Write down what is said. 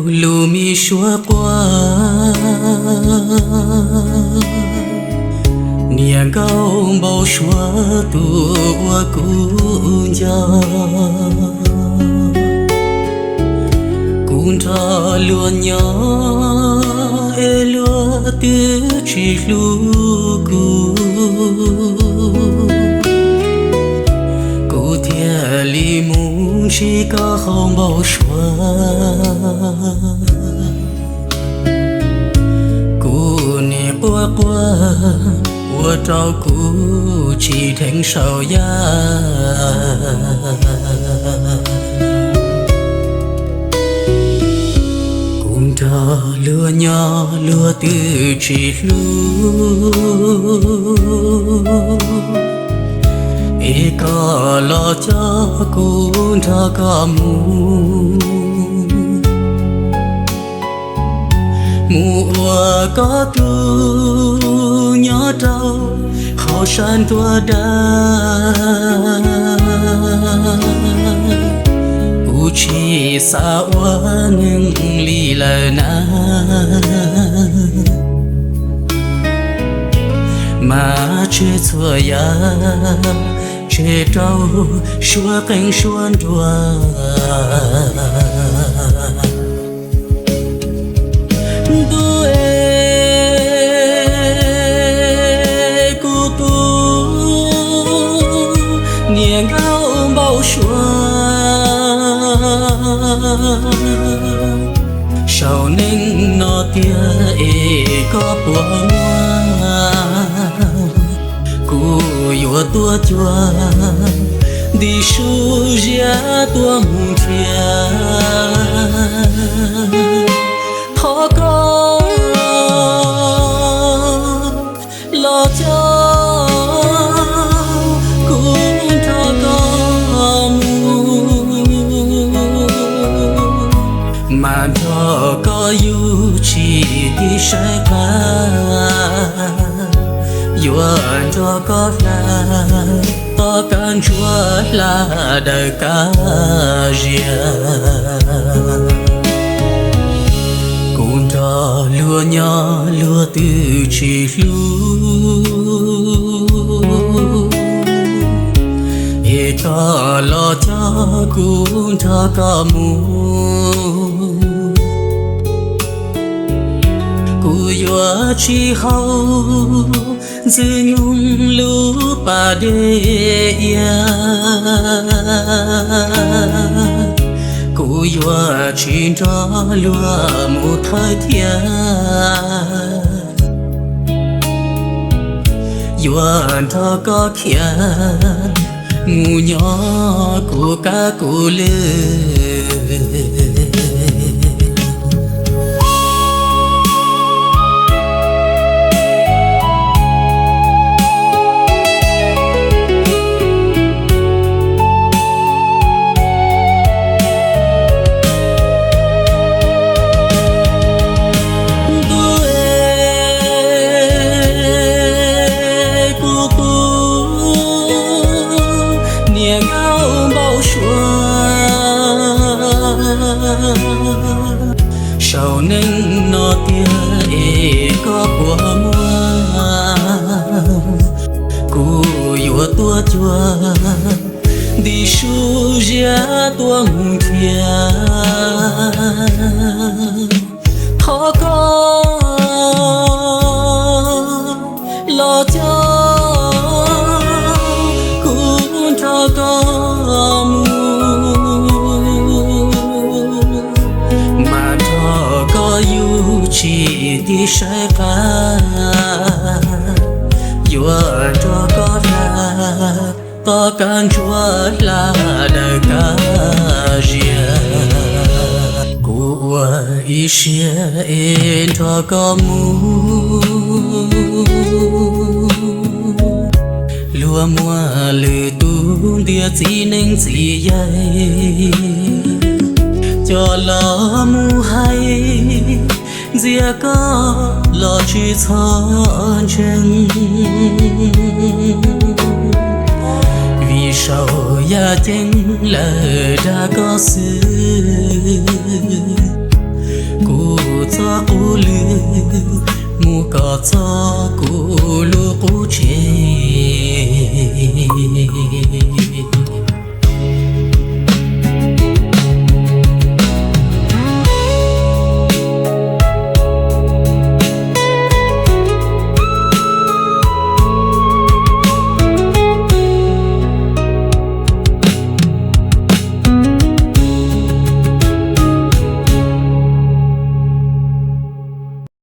Lus me suav quaj, niam nkauj npau suav tus uas kuv nco. Kuv nrog luag nyob es luag twb tsis hlub kuv, kuv thiaj li mus ntsib koj hauv npau suav. Kuv nim quaj quaj ua rau kuv tsis dheev saum yaj. Kuv nrog luag nyob luag twb tsis hlub, es koj los coj kuv nrog koj mus, mus ua koj tug nyob rau hauv sab nruab dawb. Kuv tsis xav ua neeg li lawm na, mas tseg txhua yam, tseg rau suab qeej suab nruas. Ntuj es, kuv tus niam nkauj npau suav, saum neej no tiag es koj puas muaj? Kuv yuav tuaj cuag nti su ziab tuaj mus nrhiav. Thov koj los coj kuv nrog koj mus, mas nrog koj yug tsis tiv saib qab, yuav nrog koj hla tom kab ntsuab hla daws kab ziag. Kuv nrog luag nyob luag twb tsis hlub, es koj los coj kuv nrog koj mus. Kuv yuav tsis haus ntxwg nyoog lub pas dej ia, kuv yuav tsis nrog luag mus thawj thiab, yuav nrog koj khiav mus nyob kuv kab kuv lw. Ntuj es, kuv tus niam nkauj npau suav, saum neej no tiag es koj puas muaj? Kuv yuav tuaj cuag nti su ziab tuaj mus nrhiav. Thov koj los coj kuv nrog koj mus, mas nrog koj yug tsis tiv saib qab, yuav nrog koj hla tom kab ntsuab hla daws kab ziag. Kuv ua ib siab es nrog koj mus, luag muaj lwm tus ntiag txiv neeb txiv yaig, coj los mus hais ntxias koj los tsis txhob ntseeg, vim saum yaj ceeb lawm dag koj xwb. txoj qub lw, mus kom txog kuv